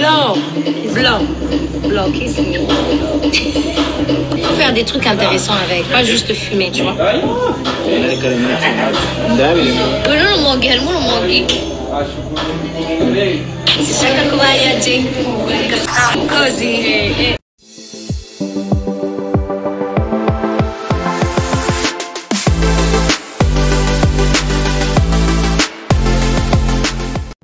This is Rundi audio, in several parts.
Blow, blow, blow, kiss me. Faut faire des trucs intéressants avec, pas juste fumer, tu vois. Uyu ni urumogi, harimo urumogi. Sinshaka kuba yaje kozi.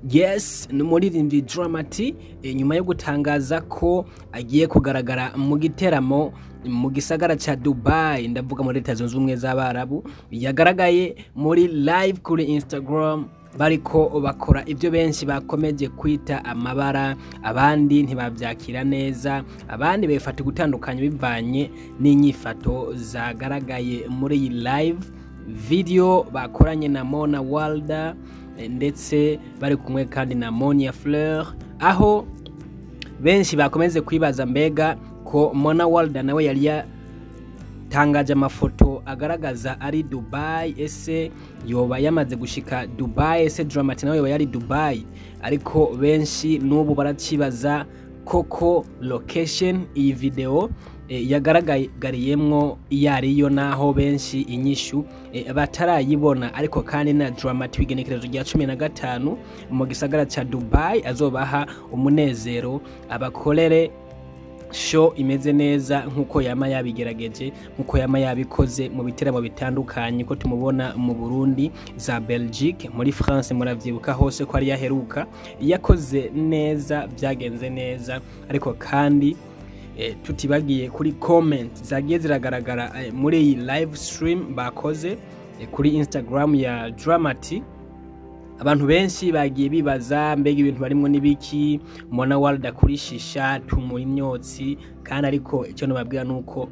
Yes, ni umuririmbyi Drama-T, nyuma yo gutangaza ko agiye kugaragara mu giteramo mu gisagara ca Dubai, ndavuga muri Leta Zunze Ubumwe z'Abarabu, yagaragaye muri live kuri Instagram bariko bakora ibyo benshi bakomeje kwita amabara, abandi ntibavyakira neza, abandi bifata gutandukanya bivanye n'inyifato zagaragaye muri iyi live video bakoranye na Mona Walda, ndetse bari kumwe kandi na Monia Fleur, aho benshi bakomeze kwibaza mbega ko Mona Walda nawe yari yatangaje amafoto agaragaza ari Dubai, ese yoba yamaze gushika Dubai, ese Drama-T nawe yoba yari Dubai? Ariko benshi n'ubu baracibaza koko location iyi video yagaragagariyemwo iyo ariyo, naho benshi inyishu batarayibona. Ariko kandi na Drama-T w'igenekerezo rya 15 mu gisagara ca Dubai azobaha umunezero, abakorere show imeze neza nkuko yama yabigerageje, nkuko yama yabikoze mu biteramo bitandukanye ko tumubona mu Burundi, za Belgique, muri France, muravyibuka hose ko ari yaheruka yakoze neza, byagenze neza. Ariko kandi tutibagiye kuri comment zagiye ziragaragara muri iyi live stream bakoze kuri Instagram ya Drama-T, abantu benshi bagiye bibaza mbega ibintu barimwo n'ibiki, Mona Walda kuri shisha tumura imyotsi kandi. Ariko icyo nababwira nuko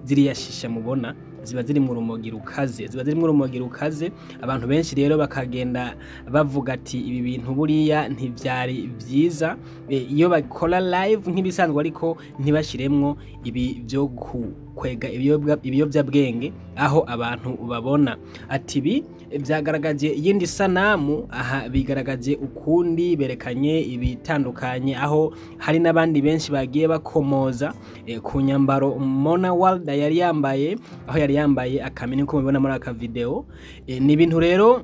ziriya shisha mubona ziba ziri mu rumogi rukaze, ziba ziri mu rumogi rukaze. Abantu benshi rero bakagenda bavuga ati ibi bintu buriya ntivyari vyiza, iyo bakora live nk'ibisanzwe ariko ntibashiremwo ibi byo kwega ibiyobyabwenge aho abantu babona. Ati ibi vyagaragaje iyindi sanamu, aha bigaragaje ukundi, berekanye ibitandukanye, aho hari n'abandi benshi bagiye bakomoza ku nyambaro Mona Walda yari yambaye, aho yari yambaye akamini ko mubibona muri aka video. Ni ibintu rero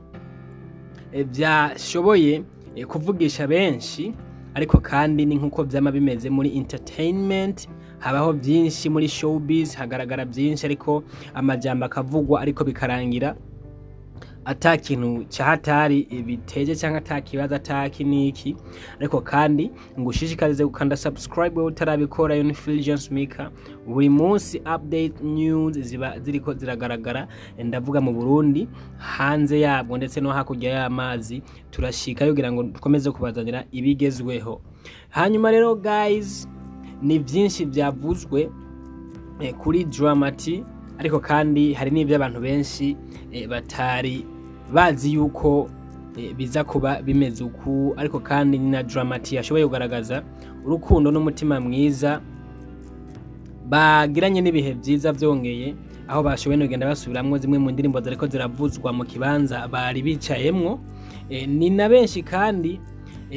vyashoboye kuvugisha benshi. Ariko kandi ni nkuko vyama bimeze muri entertainment, habaho byinshi muri showbiz, hagaragara byinshi ariko amajambo akavugwa, ariko bikarangira ata kintu cyahatari biteje cyangwa ata kibazo ataki niki. Ariko kandi ngushishikarize gukanda subscribe wowe utarabikora. Yo ni Fulgence Maker, buri munsi update news ziba ziriko ziragaragara, ndavuga mu Burundi, hanze yabwo ndetse no hakurya y'amazi, turashika kugira ngo dukomeze kubazanira ibigezweho. Hanyuma rero guys, ni byinshi byavuzwe kuri Drama-T, ariko kandi hari n'ibyo abantu benshi batari bazi yuko biza kuba bimeze uku. Ariko kandi ni na Drama-T yashoboye kugaragaza urukundo n'umutima mwiza bagiranye n'ibihe byiza, byongeye aho bashoboye no kugenda basubiramwo zimwe mu ndirimbo zariko ziravuzwa mu kibanza bari bicayemwo. Ni na benshi kandi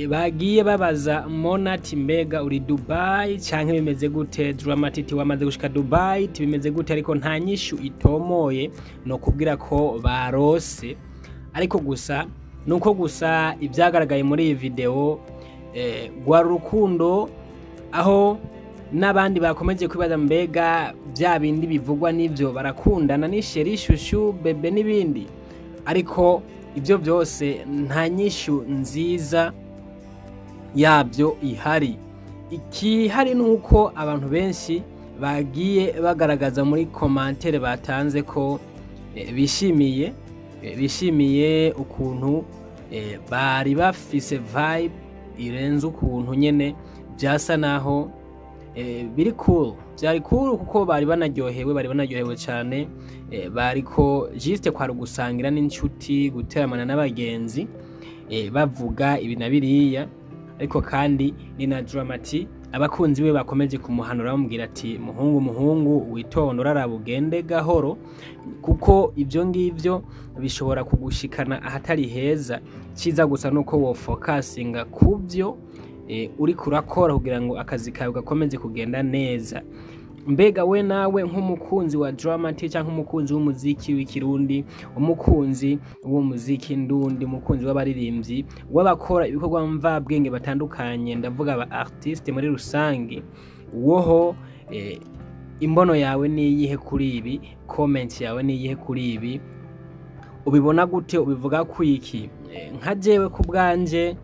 bagiye babaza Mona ati mbega uri Dubai canke bimeze gute? Drama-T ati wamaze gushika Dubai, ati bimeze gute? Ariko nta nyishu itomoye no kubwira ko barose. Ariko gusa nuko gusa ibyagaragaye muri iyi video rwa rukundo, aho n'abandi bakomeje kwibaza mbega bya bindi bivugwa n'ibyo barakundana ni chéri, chouchou, bébé n'ibindi. Ariko ibyo byose nta nyishu nziza yabyo ihari. Ikihari ni uko abantu benshi bagiye bagaragaza muri commentaire batanze ko bishimiye ukuntu bari bafise vibe irenze, ukuntu nyene byasa naho biri cool, byari cool kuko bari banaryohewe, bari banaryohewe cyane, bariko juste kwari gusangira n'inshuti, guteramana n'abagenzi, bavuga ibi na biriya. Ariko kandi ni na Drama-T abakunzi be bakomeje kumuhanura bamubwira ati muhungu, muhungu, witonde, uraraba ugende gahoro, kuko ibyo ngibyo bishobora kugushikana ahatari heza. Cyiza gusa nuko wofokasinga ku byo Uriko urakora kugira ngo akazi kawe gakomeze kugenda neza. Mbega we nawe nk'umukunzi wa Drama T cyangwa umukunzi w'umuziki w'ikirundi, umukunzi w'umuziki ndundi, umukunzi w'abaririmbyi, w'abakora ibikorwa mvabwenge batandukanye, ndavuga aba artiste muri rusange, woho imbono yawe ni iyihe kuri ibi? Comment yawe ni iyihe kuri ibi? Ubibona gute? Ubivuga kwiki? Nka jewe ku bwanje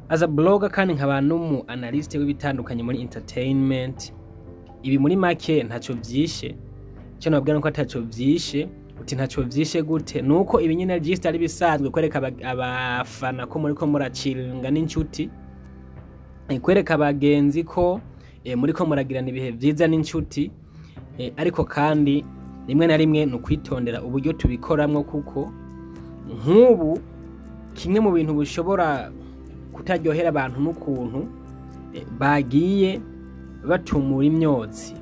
as a blogger kandi nkaba n'umu analyst w'ibitandukanye muri entertainment, ibi muri make ntacyo vyishe. Icyo nababwira nuko ataco vyishe. Uti ntacyo vyishe gute? Nuko ibi nyine just ari bisanzwe kwereka abafana ko muriko muraciringa n'inshuti, kwereka abagenzi ko muriko muragirana ibihe vyiza n'inshuti, ariko kandi rimwe na rimwe ni ukwitondera uburyo tubikoramwo, kuko nk'ubu kimwe mu bintu bishobora kutaryohera abantu n'ukuntu bagiye batumura imyotsi.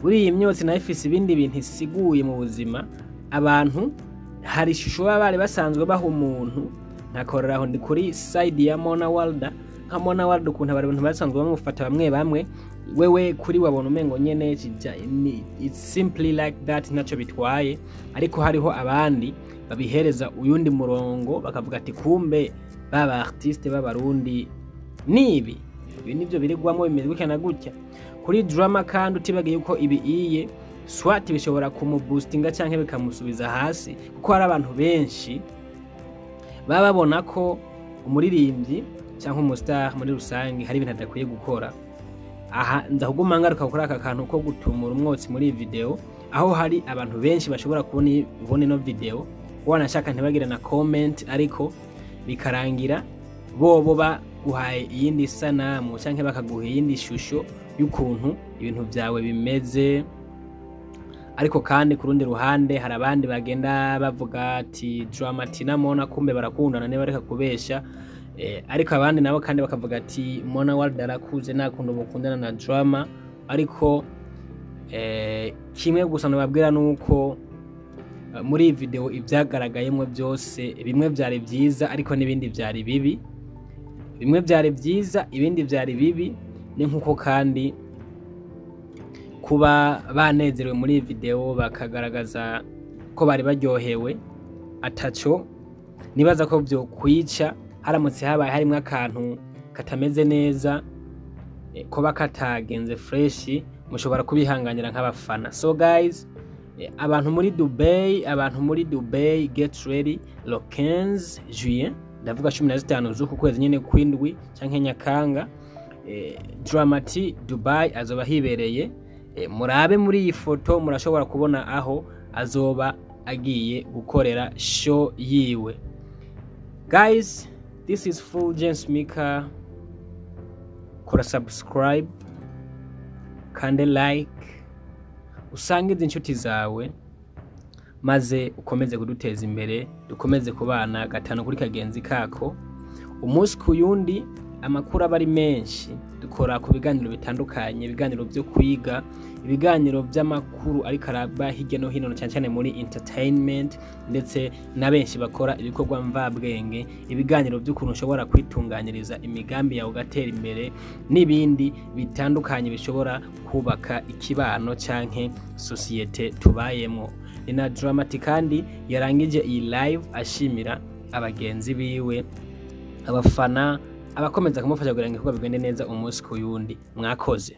Buriya imyotsi nayo ifise ibindi bintu isiguye mu buzima. Abantu hari ishusho baba bari basanzwe baha umuntu. Nkakorera aho ndi kuri side ya Mona Walda. Nka Mona Walda, ukuntu abantu basanzwe bamufata, bamwe bamwe, wewe kuri wabona umengo nyene it's simply like that, ntacyo bitwaye, ariko hariho abandi babihereza uyundi murongo, bakavuga ati kumbe baba artiste b'abarundi nibi, ibi nivyo birigwamo, bimeze gutya na gutya. Kuri Drama kandi, utibagiye yuko ibi iye swat bishobora kumuboostinga canke bikamusubiza hasi, kuko hari abantu benshi baba babona ko umuririmbyi cyangwa umustar muri rusange hari ibintu adakwiye gukora. Aha ndahuguma ngaruka kuri aka kantu ko gutumura umwotsi muri iyi video, aho hari abantu benshi bashobora kubona ino video, wanashaka ntibagire na comment, ariko bikarangira bobo baguhaye iyindi sanamu canke bakaguha iyindi shusho y'ukuntu ibintu vyawe bimeze. Ariko kandi ku rundi ruhande hari abandi bagenda bavuga ati Drama T na Mona kumbe barakundana, niba reka kubesha, ariko abandi nabo kandi bakavuga ati Mona Walda arakuze, nta kuntu mukundana na Drama. Ariko kimwe gusa nababwira nuko muri iyi video ibyagaragayemo byose, bimwe byari byiza ariko n'ibindi byari bibi, bimwe byari byiza, ibindi byari bibi. Ni nkuko kandi kuba banezerewe muri iyi video bakagaragaza ko bari baryohewe, ataco nibaza ko byo kwica haramutse habaye harimo akantu katameze neza, kuba katagenze fresh, mushobora kubihanganira nk'abafana. So guys, abantu muri Dubai, abantu muri Dubai, get ready, le 15 juillet, ndavuga 15 z'uku kwezi nyene kwindwi canke Nyakanga, Drama T Dubai azoba hibereye. Murabe muri iyi foto, murashobora kubona aho azoba agiye gukorera show yiwe. Guys, this is Full James Mika. Kora subscribe kandi like, usangize inshuti zawe, maze ukomeze kuduteza imbere, dukomeze kubana gatanu kuri kagenzi kako umunsi ku yundi. Amakuru aba ari menshi, dukora ku biganiro bitandukanye, ibiganiro byo kwiga, ibiganiro by'amakuru ariko araba hirya no hino, cyane cyane muri entertainment, ndetse na benshi bakora ibikorwa mvabwenge, ibiganiro by'ukuntu ushobora kwitunganyiriza imigambi yawe ugatera imbere, n'ibindi bitandukanye bishobora kubaka ikibano canke sosiyete tubayemo. Ni na Drama T kandi yarangije iyi live ashimira abagenzi biwe, abafana, abakomeza kumufasha kugira ngo ibikorwa bigende neza umunsi ku yundi. Mwakoze.